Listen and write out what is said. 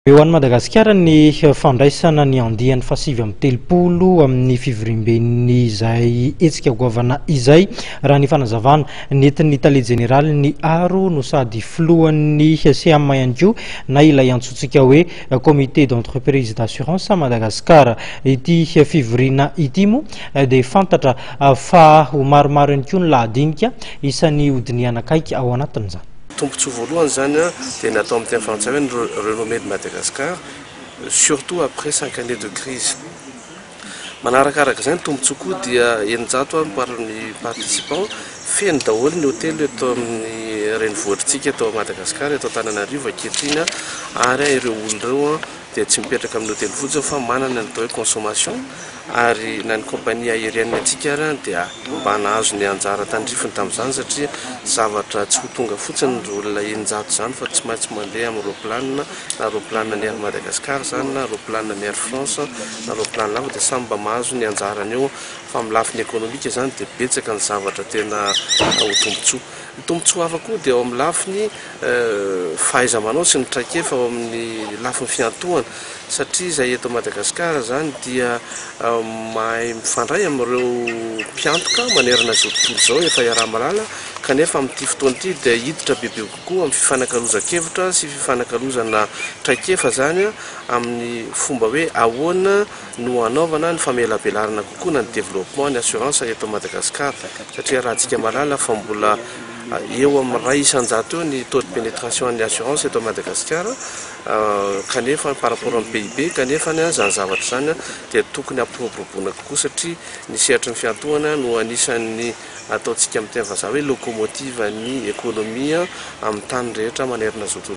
Eo an'i Madagasikara ny fandraisana ny andiany faha-39 amin'ny fivoriamben'ny izay hetsika goavana izay, raha ny fanazavana nentin'ny tale jeneralin'ny Aro no sady filohan'ny SEAM ihany koa na ilay antsointsika hoe Comité d'entreprise d'assurance Madagascar. Ity fivoriana ity moa dia fantatra fa ho maromaro ihany koa ny lahadinika isan'ny hodinihana akaiky ao anatin'izany. Tombontsoa voalohany izany dia ny atao amin'ny teny frantsay hoe ny renommée de Madagascar, surtout après 5 années de crise. Manarakaraka izay, ny tombontsoa koa dia 600 par ny participant. Feno daholo ny hôtely eto amin'ny renivohitritsika eto Madagasikara, eto Antananarivo ankehitriny, ary ireo olona ireo dia tsy mipetraka amin'ny hôtely fotsiny fa manana ny atao hoe consommation. Ary na ny compagnie aérienne antsika ary dia mba nahazo ny anjara tandrifiny tamin'izany, satria zavatra tsy ho tonga fotsiny ny olona 600 izany fa tsy maintsy mandeha amin'ny roplanina, na roplanina ny Air Madagascar zany, na roplanina ny Air France, na roplanina hafa, dia samy mba mahazo ny anjarany eo. Fa amin'ny lafiny ekonomika zany dia betsaka ny zavatra tena ho tombontsoa. Ny tombontsoa hafa koa dia ao amin'ny lafiny fahaiza-manao sy ny traikefa ao amin'ny lafiny fiantohana, satria izay eto Madagasikara zany dia mahay mifandray amin'ireo mpiantoka manerana izao tontolo izao efa iaraha-malala, kanefa amin'ity fotoana ity dia hiditra bebe kokoa amin'ny fifanakalozan-kevitra sy fifanakalozana traikefa zany amin'ny fomba hoe ahoana no hanaovana ny famelabelarana kokoa na ny développement ny assurance eto Madagasikara, satria raha antsika malala fa mbola eo amin'ny 1% eo ny taux de pénétration ny assurance eto Madagasikara, kanefa par rapport amin'ny PIB, kanefa ny zany zavatra zany dia tokony hampiroboroboana kokoa, satria ny sehatry ny fiantohana no anisan'ny ataontsika amin'ny teny vazaha hoe locomotive ny économie amin'ny tany rehetra manerana zao tontolo.